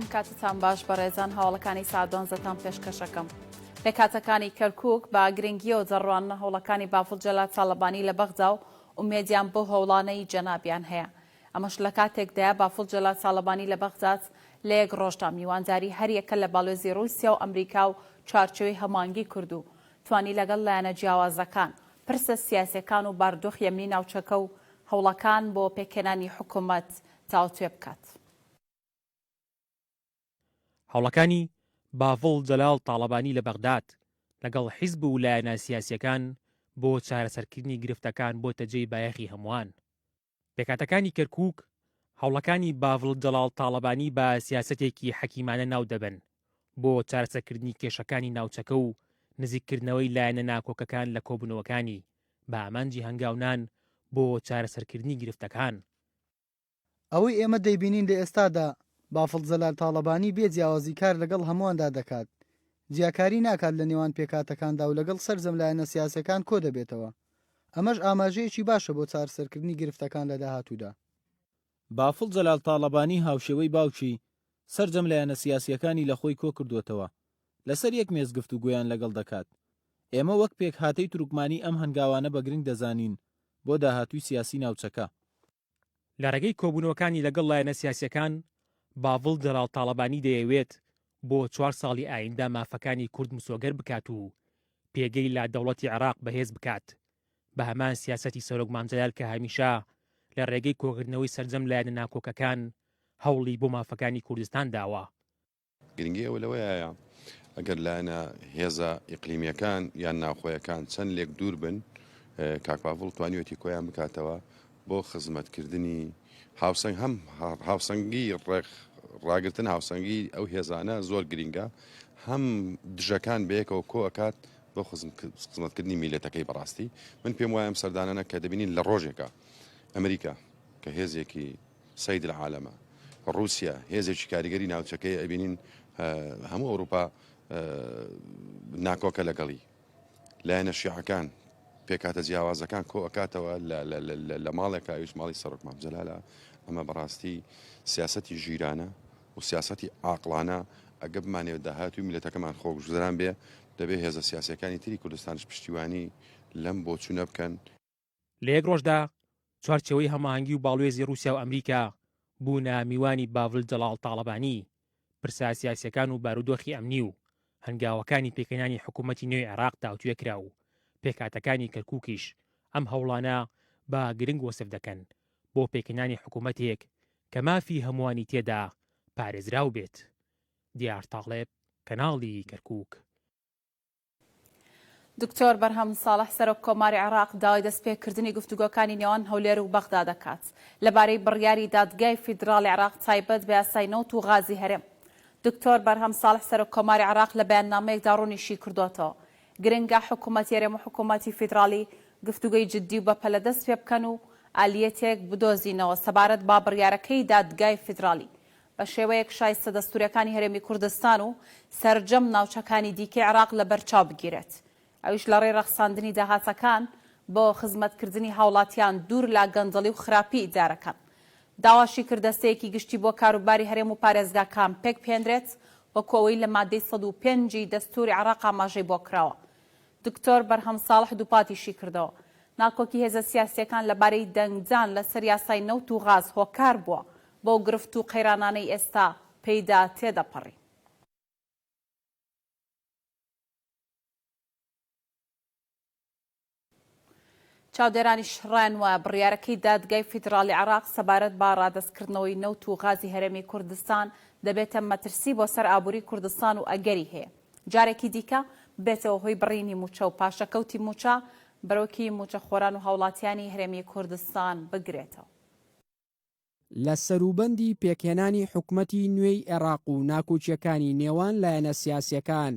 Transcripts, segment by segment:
ئەم کاتتان باش بەڕێزان هەواڵەکانی ساعت دوانزەتان پێشکەشەکەم. پێکهاتەکانی کەرکوک بە گرنگیەوە دەڕواننە هەوڵەکانی بافڵ جەلال تاڵەبانی لە بەغدا و ئومێدیان بەو هەوڵانەی جەنابیان هەیە. ئەمەش لە کاتێکدایە بافڵ جەلال تاڵەبانی لە بەغداد لە یەک ڕۆژدا میوانداری هەریەکە لە باڵوێزی ڕووسیا و ئەمریکا و چوارچێوەی هەماهەنگی کرد و توانی لەگەڵ لایەنە جیاوازەکان پرسە سیاسیەکان و باردۆخی ئەمنی ناوچەکە و هەوڵەکان بۆ پێکهێنانی حکومەت تاوتوێ بکات. هەوڵەکانی باڤڵ جەلال تاڵەبانی لە بەغداد لەگەڵ حیزب و لایەنە سیاسییەکان بۆ چارەسەرکردنی گرفتەکان بۆتە جێی بایەخی هەمووان. پێکهاتەکانی کەرکووک هەوڵەکانی باڤڵ جەڵاڵ تاڵەبانی بە سیاسەتێکی حەکیمانە ناو دەبەن بۆ چارەسەرکردنی کێشەکانی ناوچەکە و نزیککردنەوەی لایەنە ناکۆکەکان لە کۆبوونەوەکانی بە ئامانجی هەنگاونان بۆ چارەسەرکردنی گرفتەکان. ئەوەی ئێمە دەیبینین لە ئێستادا، بافڵ جەلال تاڵەبانی بێ جیاوازی کار لەگەڵ هەموواندا دەکات، جیاکاری ناکات لە نێوان پێکهاتەکاندا و لەگەڵ سەرجەم لایەنە سیاسیەکان کۆدەبێتەوە، ئەمەش ئاماژەیەکی باشە بۆ چارسەرکردنی گرفتەکان لە داهاتوودا. بافڵ جەلال تاڵەبانی هاوشێوەی باوکی، سەرجەم لایەنە سیاسییەکانی لە خۆی کۆکردووەتەوە، لەسەر یەک مێز گفتوگۆیان لەگەڵ دەکات. ئێمە وەک پێکهاتەی تورکمانی ئەم هەنگاوانە بە گرنگ دەزانین بۆ داهاتووی سیاسی ناوچەکە. لە ڕێگەی کۆبوونەوەکانی لەگەڵ لایەنە سیاسییەکان، باڤڵ جەلال تاڵەبانی دەیەوێت بۆ چوار ساڵی ئایندە مافەکانی کورد مسۆگەر بکات و پێگەی لە دەوڵەتی عێراق بەهێز بکات بە هەمان سیاسەتی سەرۆک مام جەلال کە هەمیشە لە ڕێگەی کۆکردنەوەی سەرجەم لایەنە ناکۆکەکان هەوڵی بۆ مافەکانی کوردستان داوە. گرنگی ئەوە لەوەیایە ئەگەر لایەنە هێزە ئیقلیمیەکان یان ناوخۆیەکان چەند لێک دوور بن کاک پاڤڵ توانیوێتی کۆیان بکاتەوە بۆ خزمەتکردنی هاوسەنگ هەم هاوسەنگی ڕێک ڕاگرتن هاوسەنگی ئەو هێزانە زۆر گرینگە هەم دژەکان بەیەکەوە کۆ ئەکات بۆ خزمەتکردنی میلەتەکەی بەڕاستی من پێم وایە ئەم سەردانانە کە دەبینین لە ڕۆژێکە ئەمریکا کە هێزێکی سید العالمە ڕووسیا هێزێکی کاریگەری ناوچەکەی ئەبینین هەموو ئەوروپا ناکۆکە لەگەڵی لایەنە شیعەکان پێکاتە جیاوازەکان کۆ ئەکاتەوە لە ماڵێکە ئەویش ماڵی سەرۆک مام جەلالە ئەمە بەڕاستی سیاسەتی ژیرانە و سیاسەتی عاقڵانە ئەگە بمانەوێت داهاتووی میلەتەکەمان خۆگوزەران بێ دەبێ هێزە سیاسەکانی تری کوردستانش پشتیوانی لەم بۆچوونە بکەن. لە یەک ڕۆژدا چوارچێوەی هەماهەنگی و باڵوێزی ڕووسیا و ئەمریکا بوونە میوانی باڤل جەڵاڵ تاڵەبانی، پرسە سیاسییەکان و بارودۆخی ئەمنی و هەنگاوەکانی پێکهێنانی حکوومەتی نوێی عێراق تاوتوێ کرا و پێکهاتەکانی کەرکووکیش ئەم هەوڵانە بە گرنگ وەسف دەکەن بۆ پێکهێنانی حکوومەتێک کە مافی هەمووانی تێدا پارێزراو بێت. دیار تاڵێب، کەناڵی کەرکووک. دکتۆر بەرهەم ساڵح سەرۆک کۆماری عێراق داوای دەستپێکردنی گفتوگۆکانی نێوان هەولێر و بەغدا دەکات لەبارەی بڕیاری دادگای فیدراڵی عێراق تایبەت بە یاسای نەوت و غازی هەرێم. دکتۆر بەرهەم ساڵح سەرۆک کۆماری عێراق لە بەیاننامەیەکدا ڕوونیشی کردۆتەوە گرنگە حکوومەتی هەرێم و حکوومەتی فیدراڵی گفتوگۆی جددی و بەپەلە دەست پێبکەن و ئالیەتێک بدۆزینەوە سەبارەت بە بڕیارەکەی دادگای فیدراڵی بە شێوەیەک شایستە دەستووریەکانی هەرێمی کوردستان و سەرجەم ناوچەکانی دیکەی عێراق لەبەرچاو بگیرێت، ئەویش لەڕێی ڕەخساندنی داهاتەکان بۆ خزمەتکردنی هاوڵاتیان دوور لە گەندەڵی و خراپی ئیدارەکان. داواشی کرد دەستەیەکی گشتی بۆ کاروباری هەرێم و پارێزگاکان پێکبهێنرێت وەکو ئەوەی لە مادەی 105 ی دەستووری عێراق ئاماژەی بۆ کراوە. دکتۆر بەرهەم ساڵح دووپاتیشی کردەوە، ناکۆکی هێزە سیاسییەکان لەبارەی دەنگدان لەسەر یاسای نەوت و غاز هۆکار بووە بەو گرفت و قەیرانانەی ئێستا پێیدا تێدەپەڕین. چاودێرانیش ڕایان وایە بڕیارەکەی دادگای فیدراڵی عێراق سەبارەت بە ڕادەستکردنەوەی نەوت و غازی هەرێمی کوردستان دەبێتە مەترسی بۆ سەر ئابووری کوردستان و ئەگەری هەیە جارێکی دیکە ببێتەوە هۆی بڕینی مووچە و پاشەکەوتی مووچە بەرۆکی مووچەخۆران و هاوڵاتیانی هەرێمی کوردستان بگرێتەوە. لە سەروبەندی پێکهێنانی حکومەتی نوێی عێراق و ناکۆکییەکانی نێوان لایەنە سیاسییەکان،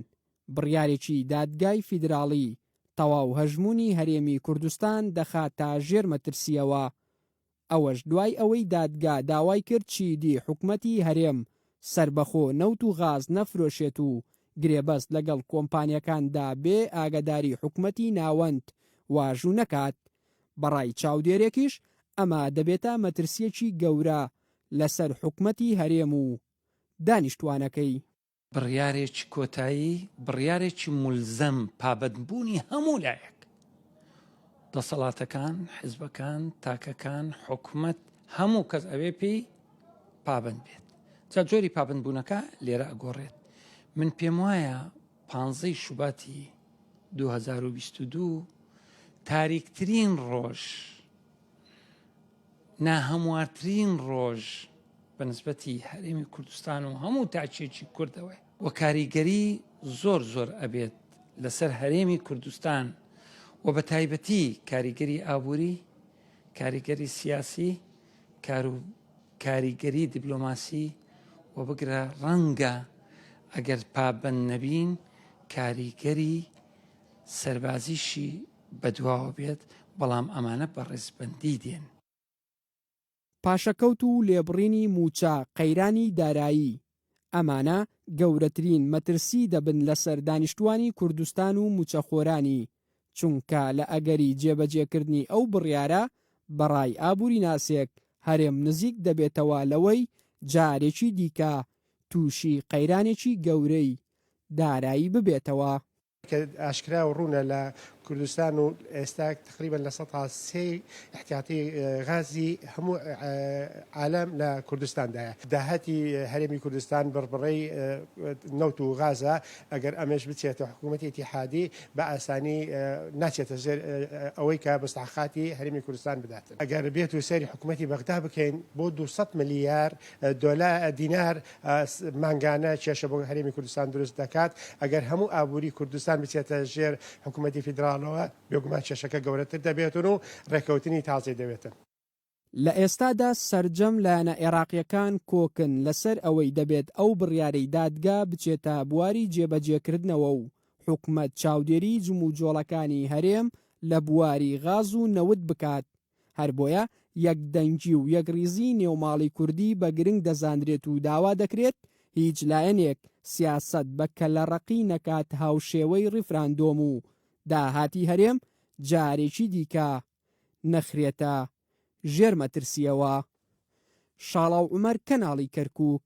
بڕیارێکی دادگای فیدراڵی تەواو هەژموونی هەرێمی کوردستان دەخاتە ژێر مەترسییەوە، ئەوەش دوای ئەوەی دادگا داوای کرد چیدی حکومەتی هەرێم سەربەخۆ نەوت و غاز نەفرۆشێت و گرێبەست لەگەڵ کۆمپانیەکاندا بێ ئاگەداری حکومەتی ناوەند واژوو نەکات، بەڕای چاودێرێکیش ئەمە دەبێتە مەترسییەکی گەورە لەسەر حکومەتی هەرێم و. دانیشتوانەکەی. بڕیارێکی کۆتایی، بڕیارێکی مولزەم، پابەندبوونی هەموو لایەک، دەسەڵاتەکان، حزبەکان، تاکەکان، حکومەت، هەموو کەس ئەوێ پێی پابەند بێت. جا جۆری پابەندبوونەکە لێرە ئەگۆڕێت. من پێم وایە پانزەی شوباتی 2022 تاریکترین ڕۆژ ناهەموارترین ڕۆژ بە نسبەتی هەرێمی کوردستان و هەموو تاکێکی کوردەوەیە و کاریگەری زۆر زۆر ئەبێت لەسەر هەرێمی کوردستان و بە تایبەتی کاریگەری ئابووری، کاریگەری سیاسی، کار و کاریگەری دیبلۆماسی و بگرە ڕەنگە ئەگەر پابەند نەبین کاریگەری سەربازیشی بەدواوە بێت، بەڵام ئەمانە بە ڕیزبەندی دێن. پاشەکەوت و لێبڕینی مووچە، قەیرانی دارایی، ئەمانە گەورەترین مەترسی دەبن لەسەر دانیشتووانی کوردستان و مووچەخۆرانی، چونکە لە ئەگەری جێبەجێکردنی ئەو بڕیارە، بە ڕای ئابووریناسێک هەرێم نزیک دەبێتەوە لەوەی جارێکی دیکە تووشی قەیرانێکی گەورەی دارایی ببێتەوە. کە ئاشکرا و ڕوونە لە کوردستان و ئێستا تقریبا لە سەتا سێی ئیحتیاتی غازی هەموو عالەم لە کوردستاندایە. داهاتی هەرێمی کوردستان بڕبڕەی نەوت و غازە، ئەگەر ئەمەش بچێتە حکوومەتی ئیتیحادی بە ئاسانی ناچێتە ژێر ئەوەی کە مستحقاتی هەرێمی کوردستان بداتن. ئەگەر بێت و سەیری حکوومەتی بەغدا بکەین بۆ 200 ملیار دۆلا دینار مانگانە کێشە بۆ هەرێمی کوردستان دروست دەکات، ئەگەر هەموو ئابووری کوردستان بچێتە ژێر حکوومەتی فیدراڵەوە بێگومان کێشەکە گەورەتر دەبێتن و ڕێککەوتنی تازەی دەوێتن. لە ئێستادا سەرجەم لایەنە عێراقییەکان کۆکن لەسەر ئەوەی دەبێت ئەو بڕیارەی دادگا بچێتە بواری جێبەجێکردنەوە و حکومەت چاودێری جموجۆڵەکانی هەرێم لە بواری غاز و نەوت بکات هەر بۆیە یەکدەنگی و یەکڕیزی نێو ماڵی کوردی بە گرنگ دەزانرێت و داوا دەکرێت هیچ لایەنێک سیاسەت بە کەلەڕەقی نەکات هاوشێوەی ڕیفراندۆم و داهاتی هەرێم جارێکی دیکە نەخرێتە ژێر مەترسییەوە. شاڵاو عومەر کەناڵی کەرکوک.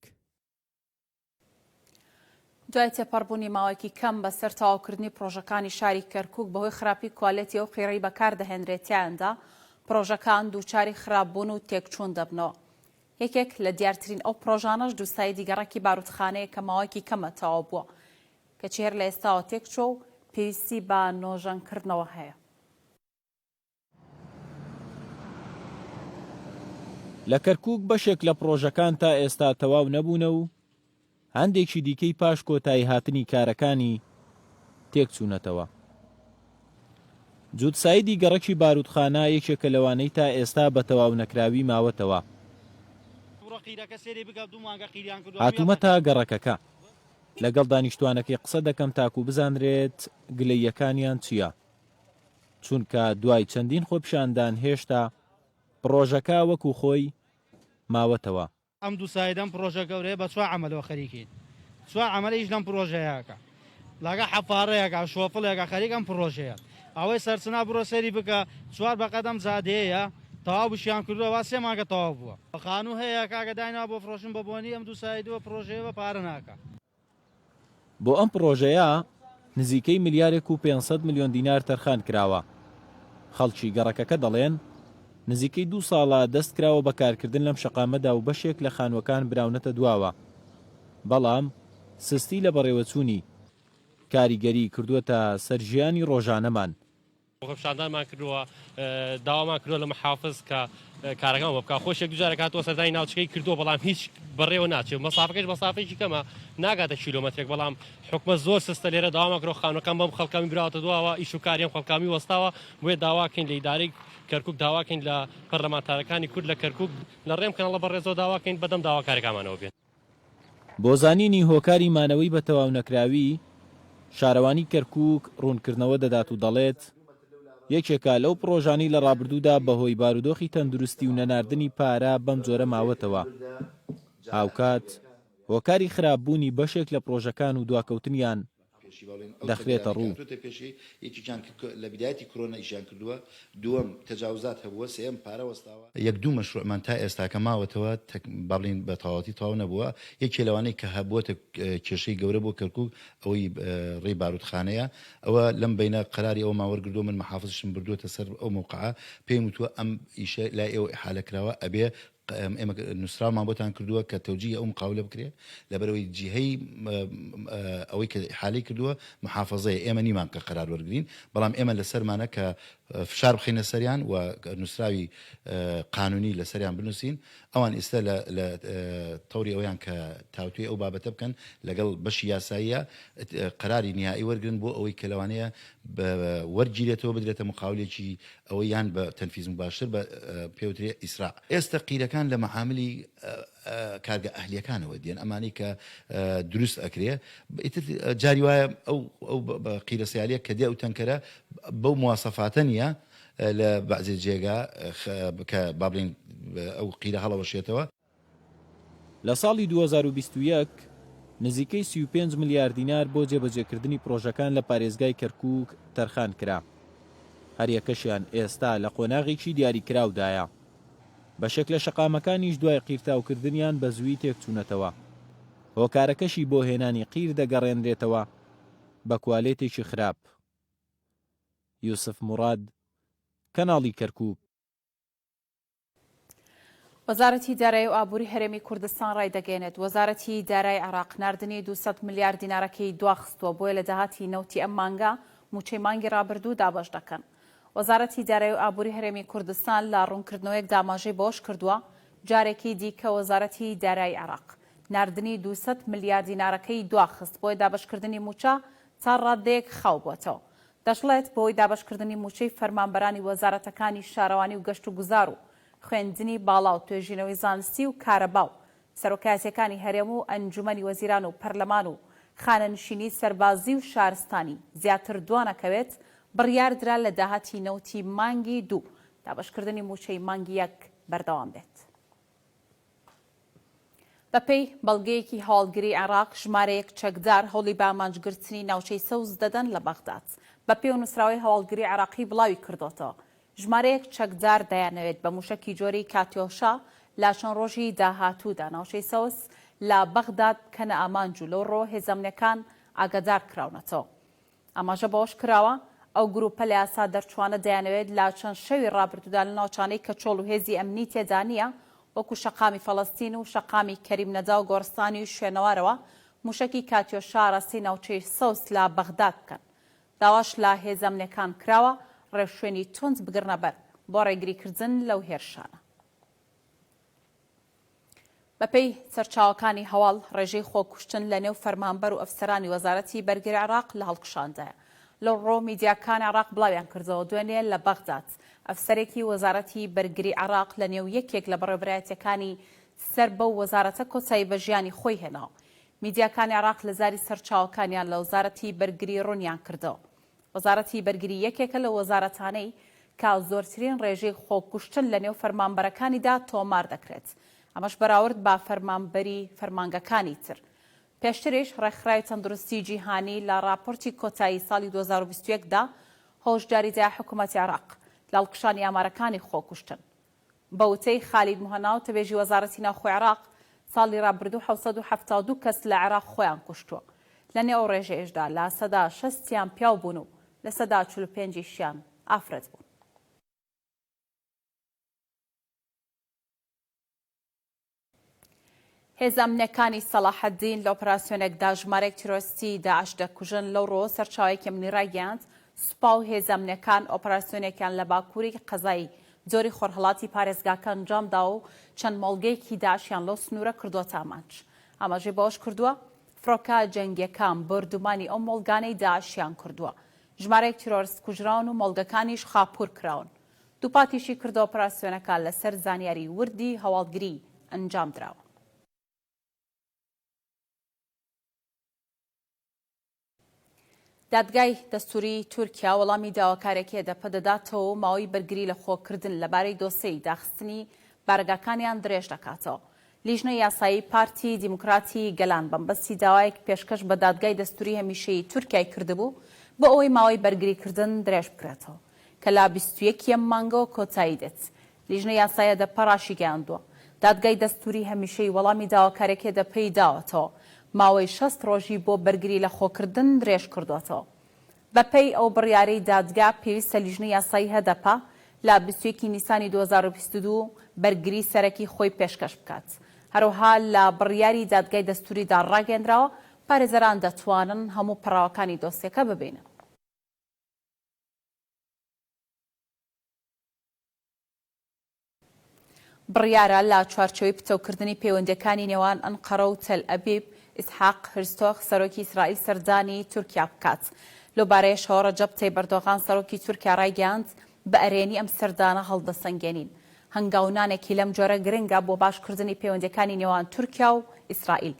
دوای تێپەڕبوونی ماوەیەکی کەم بەسەر تەواوکردنی پڕۆژەکانی شاری کەرکوک بەهۆی خراپی کوالێتی ئەو قیڕەی بەکاردەهێنرێت تیایاندا پڕۆژەکان دووچاری خراپبوون و تێکچوون دەبنەوە. یەکێک لە دیارترین ئەو پڕۆژانەش دووسایدی گەڕەکی باروتخانەیە کە ماوەیەکی کەمە تەواو بووە کەچی هەر لە ئێستاوە تێکچووە و پێویستی بە نۆژەنکردنەوە هەیە. لە کەرکووک بەشێک لە پڕۆژەکان تا ئێستا تەواو نەبوونە و هەندێکی دیکەی پاش کۆتاییهاتنی کارەکانی تێکچوونەتەوە. جووتسایدی گەڕەکی باروتخانە یەکێکە لەوانەی تا ئێستا بە تەواونەکراوی ماوەتەوە. هاتوومەتە گەڕەکەکە، لەگەڵ دانیشتووانەکەی قسە دەکەم تاکو بزانرێت گلەییەکانیان چییە. چونکە دوای چەندین خۆپیشاندان هێشتا پڕۆژەکە وەکو خۆی ماوەتەوە. ئەم دوو ساید ئەم پڕۆژە گەورەیە بە چوار عەمەلەوە خەریکین چوار عەمەلە ئیش لەم پڕۆژەیە ئەکا لاگە حەفارەیەکە شۆفڵێکە خەریک ئەم پڕۆژەیە ئەوەی سەرچنا بڕۆ سەیری بکە چوار بەقەدەم جادەیە تەواو بشیان کردووە وا سێ مانگە تەواو بووە خانوو هەیە کاکە دایناوە بۆ فرۆشتن بە بۆنی ئەم دوو سایدوە پڕۆژەیەوە پارە ناکا. بۆ ئەم پڕۆژەیە نزیکەی ملیارێک و 500 ملیۆن دینار تەرخان کراوە. خەڵکی گەڕەکەکە دەڵێن، نزیکەی دوو ساڵە دەست کراوە بە کارکردن لەم شەقامەدا و بەشێک لە خانووەکان براونەتە دواوە، بەڵام سستی لە بەڕێوەچوونی، کاریگەریی کردووەتە سەر ژیانی ڕۆژانەمان. خۆپیشاندانمان کردووە، داوامان کردووە لە محافز کە کارەکان بۆ بکات، خۆش یەک دووجارێک هاتووە سەردانی ناوچەکەی کردووە، بەڵام هیچ بەڕێوە ناچێت، مەسافەکەش مەسافەیەکی کەمە ناگاتە کیلۆمەترێک، بەڵام حکومەت زۆر سستە لێرە، داوامان کردووە خانووەکان بەم خەڵکامی براوەتە دواوە، ئیش و کاری ئەم خەڵکامی وەستاوە، بۆیە داواکەین لە ئیدارەی کەرکوک، داواکەین لە پەرلەمانتارەکانی کورد لە کەرکوک لە ڕێم کەناڵە بەڕێزەوە داواکەین بەدەم داواکاریەکانمانەوە بێن. بۆ زانینی هۆکاری مانەوەی بە تەواونەکراوی، شارەوانی کەرکوک ڕوونکردنەوە دەدات و دەڵێت، یەکێکە لەو پڕۆژانەی لە ڕابردوودا بەهۆی بارودۆخی تەندروستی و نەناردنی پارە بەم جۆرە ماوەتەوە، هاوکات هۆکاری خراپبوونی بەشێک لە پڕۆژەکان و دواکەوتنیان. دەخرێتە ڕوو. یەک دوو مەشروعمان تا ئێستاکە ماوەتەوە با بڵێین بە تەواوەتی تەواو نەبووە، یەکێ لەوانەی کە بووەتە کێشەی گەورە بۆ کەرکوک ئەوەی ڕێی باروتخانەیە، ئەوە لەم بەینە قەراری ئەوەمان وەرگردووە من محافزشم بردووەتە سەر ئەو مەوقعە پێیم وتووە ئەم ئیشە لای ئێوە ئیحالە کراوە ئەبێ ئێمە نووسراومان بۆتان کردووە کە تەوجیهی ئەو مقاولە بکرێ لەبەرئەوەی جیهەی ئەوەی کە ئیحالەی کردووە محافەزەیە ئێمە نیمان کە قەرار وەرگرین بەڵام ئێمە لەسەرمانە کە فشار بخەینە سەریان و نووسراوی قانونی لەسەریان بنووسین ئەوان ئیستا لە لە تەوری ئەویان کە تاوتوێی ئەو بابەتە بکەن لەگەڵ بەشی یاساییە قەراری نیهائی وەرگرن بۆ ئەوەی کە لەوانەیە وەرگیرێتەوە بدرێتە مقاولێکی ئەوەی یان بە تەنفیز مباشر بە پێوترێ ئیسراع. ئێستە قیرەکان لە مەعاملی کارگە ئەهلیەکانەوە دێن ئەمانەی کە دروست ئەکرێ ئیتر جاری وایە ئەو ئەو قیرە سیالیە کە دێ ئەو تەنکەرە بەو مواسەفاتە نییە لە بەعزێ جێگا کە با بڵێین ئەو قیرە هەڵەوەشێتەوە. لە ساڵی 2021 نزیکەی 35 ملیار دینار بۆ جێبەجێکردنی پرۆژەکان لە پارێزگای کەرکووک تەرخان کرا، هەریەکەشیان ئێستا لە قۆناغێکی دیاریکراودایە. بەشێک لە شەقامەکانیش دوای قیرتاوکردنیان بە زوویی تێکچوونەتەوە، هۆکارەکەشی بۆ هێنانی قیر دەگەڕێنرێتەوە بە کوالێتێکی خراپ. یوسف موڕاد، کەناڵی کەرکووک. وەزارەتی دارایی و ئابووری هەرێمی کوردستان ڕایدەگەیەنێت، وەزارەتی دارایی عێراق ناردنی 200 ملیار دینارەکەی دواخستووە، بۆیە لە داهاتی نەوتی ئەم مانگە مووچەی مانگی ڕابردوو دابەش دەکەن. وەزارەتی دارایی و ئابووری هەرێمی کوردستان لە ڕوونکردنەوەیەکدا ئاماژەی بەوەشکردووە، جارێکی دیکە وەزارەتی دارایی عێراق ناردنی 200 ملیار دینارەکەی دواخست، بۆیە دابەشکردنی مووچە تا ڕاددەیەک خاو بووەتەوە. دەشڵێت، بەهۆی دابەشکردنی مووچەی فەرمانبەرانی وەزارەتەکانی شارەوانی و گەشتوگوزار و خوێندنی باڵا و توێژینەوەی زانستی و کارەبا و سەرۆکایەتییەکانی هەرێم و ئەنجومەنی وەزیران و پەرلەمان و خانەنشینی سەربازی و شارستانی زیاتر دوانەکەوێت، بڕیاردرا لە داهاتی نەوتی مانگی دوو دابەشکردنی مووچەی مانگی یەک بەردەوام بێت. بەپێی بەڵگەیەکی هەواڵگری عێراق، ژمارەیەک چەکدار هەوڵی بەئامانجگرتنی ناوچەی سەوز دەدەن لە بەغداد. بەپێی ئەو نووسراوەی هەواڵگری عێراقی بڵاوی کردۆتەوە، ژمارەیەک چەکدار دەیانەوێت بە مووشەکی جۆری کاتیۆشا لە چەند ڕۆژی داهاتوودا ناوچەی سەوز لە بەغداد بکەنە ئامانج و لەو ڕووە هێزە ئەمنییەکان ئاگادار کراونەتەوە. ئاماژە بەوەش کراوە، ئەو گرووپە لە یاسا دەرچووانە دەیانەوێت لە چەند شەوی ڕابردوودا لە ناوچانەی کە چۆڵ و هێزی ئەمنی تێدا نییە وەکو شەقامی فەڵەستین و شەقامی کەریم نەدا و گۆڕستانی شوێنەوارەوە مووشەکی کاتیۆشا ئاراستەی ناوچەی سەوز لە بەغداد بکەن. داواش لە هێزە ئەمنییەکان کراوە ڕێوشوێنی توند بگرنەبەر بۆ ڕێگریکردن لەو هێرشانە. بەپێی سەرچاوەکانی هەواڵ، ڕێژەی خۆکوشتن لە نێو فەرمانبەر و ئەفسەرانی وەزارەتی بەرگری عێراق لە هەڵکشاندایە. لەو ڕووەوە میدیاکانی عێراق بڵاویان کردەوە، دوێنێ لە بەغداد ئەفسەرێکی وەزارەتی بەرگری عێراق لە نێو یەکێک لە بەڕێوەبەرایەتییەکانی سەر بەو وەزارەتە کۆتایی بە ژیانی خۆی هێناوە. میدیاکانی عێراق لە زاری سەرچاوەکانیان لە وەزارەتی بەرگری ڕوونیان کردەوە، وەزارەتی بەرگری یەکێکە لەو وەزارەتانەی کە زۆرترین ڕێژەی خۆکوشتن لەنێو فەرمانبەرەکانیدا تۆمار دەکرێت، ئەمەش بەراورد بە فەرمانبەری فەرمانگەکانی تر. پێشتریش ڕێکخراوی تەندروستی جیهانی لە ڕاپۆرتی کۆتایی ساڵی 2021 دا هۆشداری دایە حکومەتی عێراق لە هەڵکشانی ئامارەکانی خۆکوشتن. بە وتەی خالید موهەنا وتەبێژی وەزارەتی ناوخۆی عێراق، ساڵی رابردوو 772 کەس لە عێراق خۆیان کوشتووە، لەنێو ئەو رێژەیەشدا لە شەستیان پیاو بوون و 45% یشیان ئافرەت بوون. هێزە ئەمنییەکانی سەڵاحەدین لە ئۆپەراسیۆنێکدا ژمارەیەک تیرۆریستی داعش دەکوژن، لەو ڕووەوە سەرچاوەیەکی ئەمنی ڕایگەیاند، سوپا و هێزە ئەمنییەکان ئۆپەراسیۆنێکیان لە باکووری قەزای جۆری خۆرهەڵاتی پارێزگاکە ئەنجامداوە و چەند مۆڵگەیەکی داعشیان لەو سنوورە کردووەتە ئامانج. ئاماژەی بەوەشکردووە، فڕۆکە جەنگییەکان بۆردومانی ئەو مۆڵگانەی داعشیان کردووە. ژمارەیەک تیرۆرست کوژراون و مۆڵگەکانیش خاپوور کراون. دووپاتیشی کردەوە ئۆپراسیۆنەکە لەسەر زانیاری وردی هەواڵگری ئەنجامدراوە. دادگای دەستووریی تورکیا وەڵامی داواکارێکی هەدەپە دەداتەوە و ماوەی بەرگری لە خۆکردن لەبارەی دۆسێی داخستنی بارەگاکانیان درێژ دەکاتەوە. لیژنەی یاسایی پارتی دیموکراتی گەلان بەمبەستی داوایەک پێشکەش بە دادگای دەستوری هەمیشەیی تورکیای کردبوو بۆ ئەوەی ماوەی بەرگریکردن درێژ بکرێتەوە کە لە 21 ی ئەم مانگەوە کۆتایی دێت. لیژنەی یاسایی هەدەپە راشیگەیاندووە، دادگای دەستوری هەمیشەیی وەڵامی داواکاریەکەی هەدەپەی داوەتەوە، ماوەی 60 رۆژی بۆ بەرگری لە خۆکردن درێژکردووەتەوە. بەپێی ئەو بڕیارەی دادگا، پێویستە لیژنەی یاسایی هەدەپە لە 21 ی نیسانی 2022 بەرگری سەرەکی خۆی پێشکەش بکات. هەروەها لە بڕیاری دادگای دەستوریدا ڕاگەیەندراوە، پارێزەران دەتوانن هەموو پەڕاوەکانی دۆسیەکە ببینن. بڕیارە لە چوارچێوەی پتەوکردنی پەیوەندییەکانی نێوان ئەنقەرە و تەلئەبیب، ئیسحاق هرستۆخ سەرۆکی ئیسرائیل سەردانی تورکیا بکات. لەوبارەیەشەوە رەجەب تەیب ئەردۆغان سەرۆکی تورکیا رایگەیاند، بە ئەرێنی ئەم سەردانە هەڵدەسەنگێنین. هەنگاونانێکی لەم جۆرە گرنگە بۆ باشکردنی پەیوەندییەکانی نێوان تورکیا و ئیسرائیل.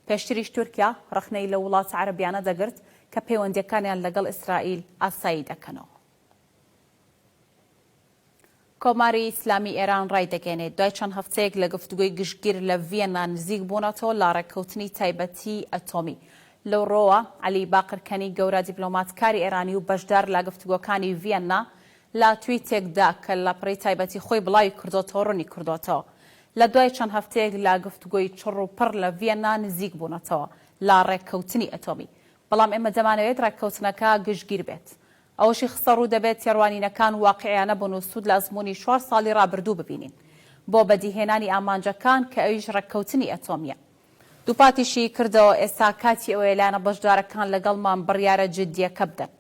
پێشتریش تورکیا رەخنەی لەو وڵاتە عەرەبیانە دەگرت کە پەیوەندییەکانیان لەگەڵ ئیسرائیل ئاسایی دەکەنەوە. کۆماری ئیسلامی ئێران ڕایدەگەیەنێت، دوای چەند هەفتەیەک لە گفتوگۆی گشتگیر لە ڤیەننا نزیک بوونەتەوە لە ڕێککەوتنی تایبەتی ئەتۆمی. لەو ڕۆوە عەلی باقر کەنی گەورە دیپلۆماتکاری ئێرانی و بەشدار لە گفتوگۆکانی ڤیەننا لە تویتێکدا کە لە لاپەڕەی تایبەتی خۆی بڵاوی کردۆتەوە ڕوونی کردۆتەوە لە دوای چەند هەفتەیەک لە گفتوگۆی چڕ و پڕ لە ڤیەننا نزیک بوونەتەوە لە ڕێککەوتنی ئەتۆمی بەڵام ئێمە دەمانەوێت ڕێککەوتنەکە گشتگیر بێت. ئەوەشی خستەڕوو دەبێت تێڕوانینەکان واقیعیانە بن و سوود لە ئەزموونی چوار ساڵی رابردوو ببینین بۆ بەدیهێنانی ئامانجەکان کە ئەویش رێککەوتنی ئەتۆمییە. دووپاتیشی کردەوە ئێستا کاتی ئەوەیە لایەنە بەشدارەکان لەگەڵمان بڕیارە جددییەکە بدەن.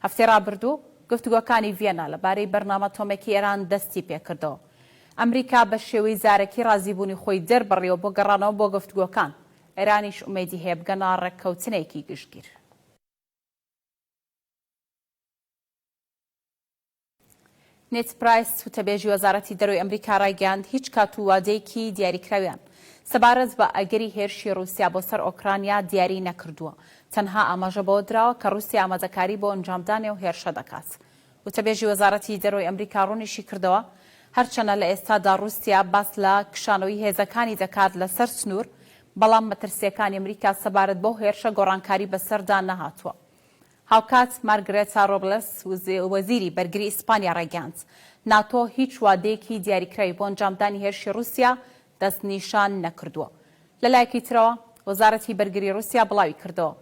هەفتەی رابردوو گفتوگۆکانی ڤیەننا لەبارەی بەرنامە ئەتۆمییەکەی ئێران دەستیپێکردەوە. ئەمریکا بە شێوەی زارەکی رازیبوونی خۆی دەربڕیوە بۆ گەڕانەوە بۆ گفتوگۆکان، ئێرانیش ئومێدی هەیە بگەنە رێککەوتنێکی گشتگیر. نێد پرایس، وتەبێژی وەزارەتی دەرەوەی ئەمریکا ڕایگەیاند، هیچ کات و وادەیەکی دیاریکراویان سەبارەت بە ئەگەری هێرشی ڕووسیا بۆ سەر ئۆکرانیا دیاری نەکردووە، تەنها ئاماژە بەوە دراوە کە ڕووسیا ئامادەکاری بۆ ئەنجامدانی ئەو هێرشە دەکات. وتەبێژی وەزارەتی دەرەوەی ئەمریکا ڕوونیشی کردەوە، هەرچەنە لە ئێستادا ڕووسیا باس لە کشانەوەی هێزەکانی دەکات لەسەر سنوور، بەڵام مەترسییەکانی ئەمریکا سەبارەت بەو هێرشە گۆڕانکاری بەسەردا نەهاتووە. هاوکات مارگرێتا ڕۆبلس وەزیری بەرگری ئیسپانیا ڕایگەیاند، ناتۆ هیچ وادەیەکی دیاریکراوی بۆ ئەنجامدانی هێرشی ڕووسیا دەستنیشان نەکردووە. لەلایەکی ترەوە، وەزارەتی بەرگری ڕووسیا بڵاویکردەوە،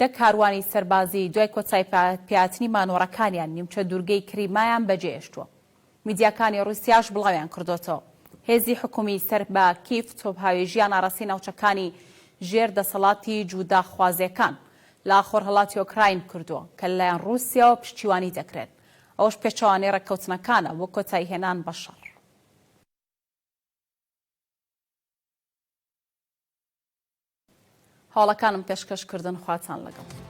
دە کاروانی سەربازی دوای کۆتایی پێهاتنی مانۆڕەکانیان نیمچە دوورگەی کریمایان بەجێهێشتووە. میدیاکانی ڕووسیاش بڵاویان کردۆتەوە، هێزی حکومی سەر بە کیف تۆپهاوێژیان ئاراستەی ناوچەکانی ژێر دەسەڵاتی جوداخوازەکان لە خۆرهەڵاتی ئۆکراین کردووە کە لەلایەن ڕووسیاوە پشتیوانی دەکرێن، ئەوەش پێچەوانەی ڕێککەوتنەکانە بۆ کۆتاییهێنان بە شەڕ. هەواڵەکانم پێشکەش کردن خواتان لەگەڵ.